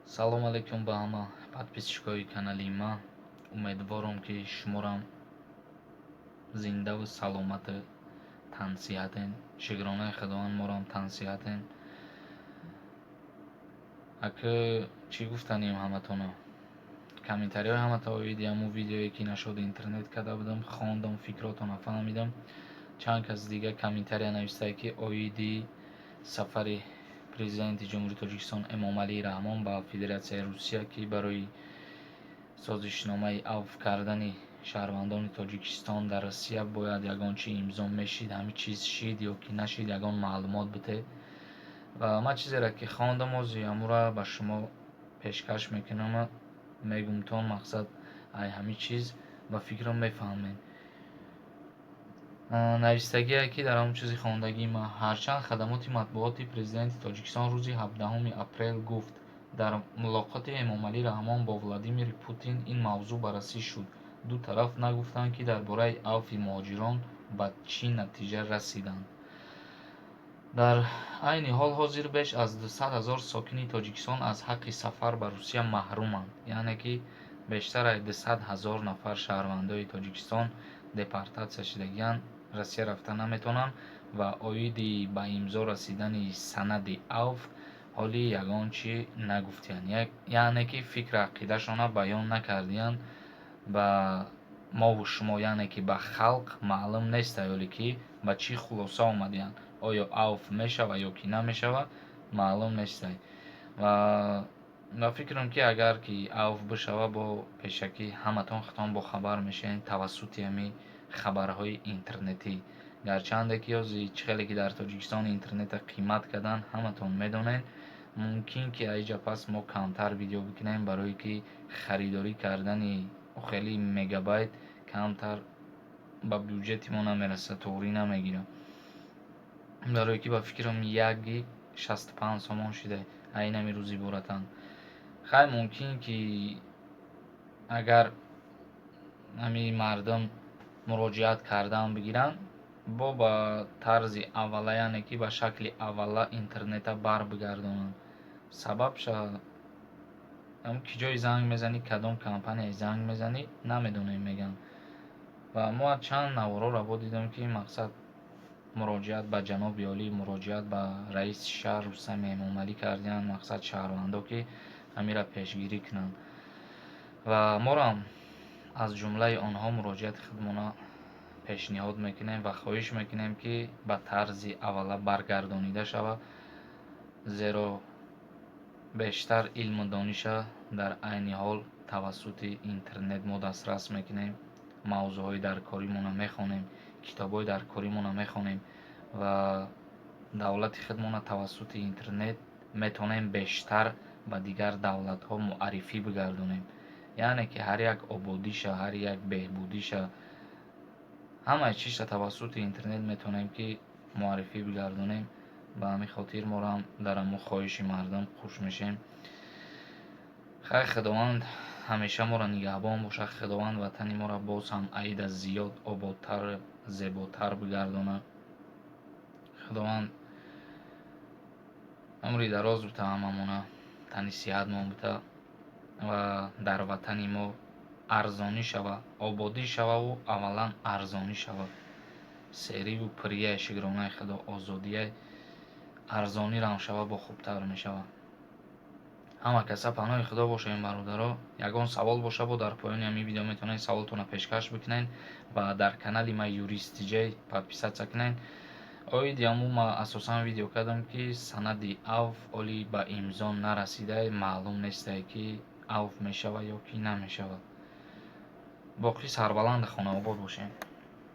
Салом алейкум ба ҳама подписчикои канали ман. Умедворам, ки шуморам зиндаву саломату тансиҳатен. Шукронаи Худованд, морам тансиҳатен. Ака, чӣ гуфтанем ҳаматона? Комментариҳои ҳамата оиди ҳамун видеое, ки нашуд интернет карда будам, хондам, фикротона фаҳмидам. Чанд кас дига комментария навистае, ки оиди сафари Президенти Ҷумҳурии Тоҷикистон Эмомалӣ Раҳмон ба Федератсияи Русия, ки барои созишномаи авф кардани шаҳрвандони Тоҷикистон дар Россия бояд ягон чи имзо мешид, ҳамин чиз шид ё ки нашид, ягон маълумот бите. Ва ман чизеро, ки хондам, ози ҳамура ба шумо пешкаш мекунам, мегумтон. Мақсад, ай ҳамин чиз ба фикрам мефаҳмед. Навистагие, ки дар ҳамон чизи хондагии ман: ҳарчанд хадамоти матбуоти Президенти Тоҷикистон рӯзи 17 апрел гуфт, дар мулоқоти Эмомалӣ Раҳмон бо Владимир Путин ин мавзӯъ баррасӣ шуд, ду тараф нагуфтанд, ки дар бораи авфи муҳоҷирон ба чӣ натиҷа расиданд. Дар айни ҳол ҳозир беш аз 200 000 сокини Тоҷикистон аз ҳаққи сафар ба Русия маҳруманд, яъне ки бештар аз 200 000 нафар шаҳрвандои Тоҷикистон депортатсия шудагианд, Россия рафта наметавонанд. Ва оиди ба имзо расидани санади авф ҳоли ягон чӣ нагуфтиянд, яъне ки фикру ақидашонро баён накардиянд ба мову шумо, яъне ки ба халқ маълум нест ҳоле, ки ба чӣ хулоса омадиянд, оё авф мешавад ё ки намешавад, маълум нестай. Ва ба фикрам, ки агар ки авф бишава, бо пешакӣ ҳаматон худтон бохабар мешавед тавассути ҳамин хабарҳои интернетӣ. Гарчанде ки ҳози чӣ хеле ки дар Тоҷикистон интернетро қимат карданд, ҳаматон медонед, мумкин ки аиҷа пас мо камтар видео бикунем, барое ки харидорӣ кардани хеле мегабайт камтар ба бюҷети мо намерасад, туғрӣ намегирад, барое ки ба фикрам як гиг 65 сомон шуда айнами рӯз иборатанд. Хай, мумкин ки агар ҳамин мардум муроҷиат кардан бигиранд, бо ба тарзи аввала, яъне ки ба шакли аввала интернета барбигардонанд. Сабабша ки ҷое занг мезанӣ, кадом компания занг мезанӣ, намедонем мегӯянд. Ва мо чанд наворҳоро бо дидем, ки мақсад муроҷиат ба ҷаноби олӣ, муроҷиат ба раиси шаҳр Рустами Эмомалӣ кардиянд, мақсад шаҳрвандо, ки ҳаминро пешгирӣ кунанд. Ва морам аз ҷумлаи онҳо муроҷиати худмона пешниҳод мекунем ва хоҳиш мекунем, ки ба тарзи аввала баргардонида шавад, зеро бештар илму дониша дар айни ҳол тавассути интернет мо дастрас мекунем, мавзӯъҳои даркоримонро мехонем, китобҳои даркоримонро мехонем ва давлати худмонро тавассути интернет метавонем бештар ба дигар давлатҳо муаррифӣ бигардонем. Яъне ки ҳар як ободиша, ҳар як беҳбудиша, ҳамаи чизша тавассути интернет метавонем, ки муаррифӣ бигардонем. Ба ҳамин хотир морам дар ҳамун хоҳиши мардум хуш мешем. Хай, Худованд ҳамеша моро нигаҳбон бошад. Худованд ватани моро боз ҳам аида зиёд ободтар, зеботар бигардонад. Худованд умри дароз бита ҳамамона, тани сиҳатмон бита ва дар ватани мо арзонӣ шава, ободӣ шававу аввалан арзонӣ шава. Сериву пирияи, шукронаи Худо, озодияй, арзонирам шава, бо хубтар мешавад. Ҳама каса паноҳи Худо бошем, бародаро. Ягон савол боша, бо дар поёни ҳамин видео метавонед саволтонро пешкаш бикунед ва дар канали ма Юрист Тиҷай подписаться кунед. Оиди ҳамун ма асосан видео кардам, ки санади авф оли ба имзо нарасида, маълум нестае, ки авф мешавад ё ки намешавад. Боқӣ сарбаланду хонаобод бошем.